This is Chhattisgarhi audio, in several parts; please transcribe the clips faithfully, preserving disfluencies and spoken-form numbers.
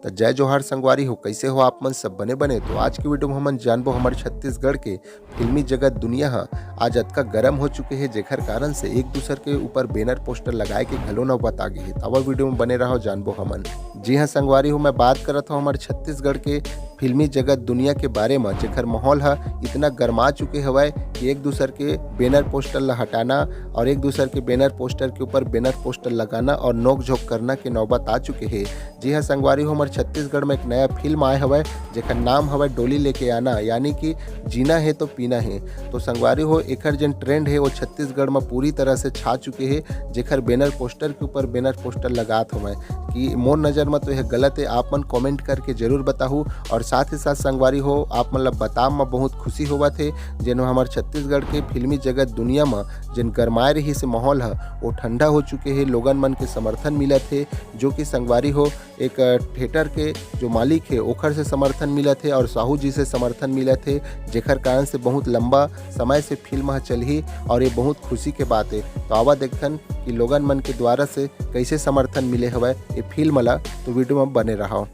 त जय जोहार संगवारी हो, कैसे हो आप मन? सब बने बने? तो आज की वीडियो में हमन जानबो हमर छत्तीसगढ़ के फिल्मी जगत दुनिया ह आज अतका गरम हो चुके हे, जेखर कारण से एक दूसर के ऊपर बैनर पोस्टर लगाए के घलो नौबत आ गे हे। त आवा वीडियो में बने रहो, जानबो हमन। जी हाँ संगवारी हो, मैं बात करत हूँ हमर छत्तीसगढ़ के फिल्मी जगत दुनिया के बारे में, जेखर माहौल ह इतना गरमा चुके हवय कि एक दूसर के बैनर पोस्टर ला हटाना और एक दूसर के बैनर पोस्टर के ऊपर बैनर पोस्टर लगाना और नोक झोंक करना के नौबत आ चुके हे। जी हाँ संगवारी हो, हमर छत्तीसगढ़ में एक नया फिल्म आए हवय, जेकर नाम हवय डोली लेके आना, यानी कि जीना है तो पीना है। तो संगवारी हो, एकर जेन ट्रेंड है वो छत्तीसगढ़ में पूरी तरह से छा चुके है, जेकर बैनर पोस्टर के ऊपर बैनर पोस्टर लगात हवय कि मोर नज़र में तो यह गलत है। आप मन कमेंट करके जरूर बताहू। और साथ ही साथ संगवारी हो, आप मन ला बताब में बहुत खुशी होवत है, जेन हमर छत्तीसगढ़ के फिल्मी जगत दुनिया में जेन गरमाए रही से माहौल है वो ठंडा हो चुके है, लोगन मन के समर्थन मिलत है, जो कि संगवारी हो एक थिएटर के जो मालिक है ओखर से समर्थन मिलत है और साहू जी से समर्थन मिलत है, जेखर कारण से बहुत लंबा समय से फिल्म ह चलही और ये बहुत खुशी के बात है। तो आवा देखथन कि लोगन मन के द्वारा से कैसे समर्थन मिले हवय ये फिल्म ला। तो वीडियो में बने रहो।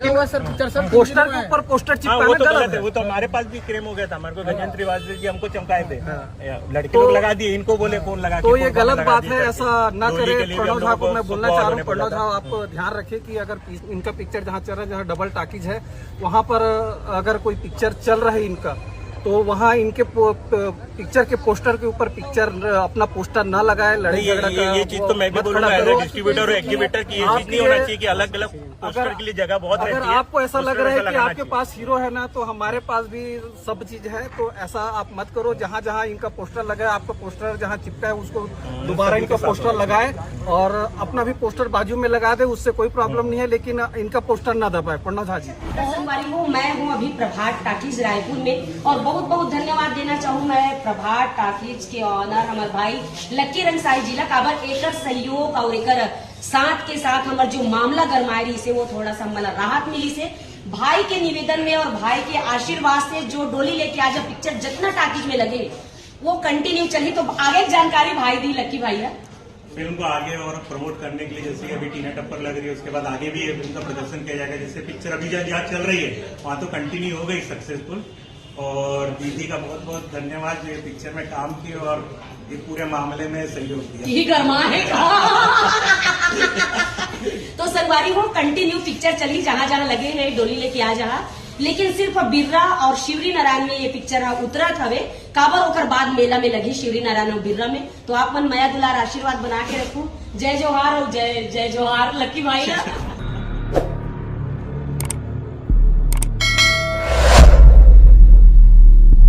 क्या हुआ सर? पिक्चर सर पोस्टर के ऊपर पोस्टर हाँ, चिपकाना वो तो गलत गलत है। है। वो तो हमारे पास भी क्लेम हो गया था, हमारे को गजेंद्र श्रीवास्तव जी हमको चमकाए थे। या, लड़के तो- लोग लगा दिए, इनको बोले कौन लगा के, तो ये कौन कहाँ गलत लगा बात दिए है, करके। ऐसा ना डोली करें। के लिए भी प्रणव हम झा लोगों को मैं को बोलना सुबह चाह रहा हूँ, होने बोला प्रणव झा था। आप ध्यान रखें कि अगर पी- इनका पिक्चर जहाँ चल रहा है, जहाँ डबल टाकीज है, वहाँ पर अगर कोई पिक्चर चल रहा है इनका, तो वहाँ इनके पो- प- पिक्चर के पोस्टर के ऊपर पिक्चर अपना पोस्टर ना लगाए, लड़ाई नहीं, ये, झगड़ा ये, का ये चीज वो तो मैं भी मत बोलूंगा, खड़ा एज करो। डिस्ट्रीब्यूटर और एग्जीबिटर की ये चीज नहीं आपके- होना चाहिए कि अलग अलग पोस्टर अगर- के लिए जगह बहुत अगर रहती है। आपको ऐसा उसमें लग रहा है वैसा कि लगाना आपके चाहिए। पास हीरो है ना, तो हमारे पास भी सब चीज है, तो ऐसा आप मत करो। जहाँ जहाँ इनका पोस्टर लगा है, आपका पोस्टर जहाँ चिपका है, उसको दोबारा इनका पोस्टर लगाए और अपना भी पोस्टर बाजू में लगा दे, उससे कोई प्रॉब्लम नहीं है, लेकिन इनका पोस्टर ना दबाए। प्रणव झा जी। संगवारी हो, मैं हूँ अभी प्रभात टाकीज रायपुर में और बहुत बहुत धन्यवाद देना चाहूँ मैं प्रभात टाकीज के ऑनर हमारे भाई लक्की रंगसाई जी ला, काबर एकर सहयोग और एकर साथ के साथ हमार जो मामला गरमाए रही से वो थोड़ा सा हमला राहत मिली से। भाई के निवेदन में और भाई के आशीर्वाद से जो डोली लेके आजा पिक्चर जितना टाकीज में लगे वो कंटिन्यू चली। तो आगे जानकारी भाई दी लक्की भाई है। फिल्म को आगे और प्रमोट करने के लिए जैसे कि अभी टीना टप्पर लग रही है, उसके बाद आगे भी ये फिल्म का प्रदर्शन किया जाएगा। जैसे पिक्चर अभी जहाँ जहाँ चल रही है वहाँ तो कंटिन्यू हो गई सक्सेसफुल। और दीदी का बहुत बहुत धन्यवाद जो ये पिक्चर में काम किए और ये पूरे मामले में सहयोग दिया। यही गरमा है का? तो संगवारी हो, कंटिन्यू पिक्चर चली, जहाँ जहाँ लगे हैं डोली लेके आ जहाँ। लेकिन सिर्फ बिर्रा और शिवरी नारायण में ये पिक्चर हा उतरत हवे, काबर ओकर बाद मेला में लगी शिवरी नारायण और बिर्रा में। तो आप मन मया दुलार आशीर्वाद बना के रखू। जय जोहार और जय जय जोहार लक्की भाई ना।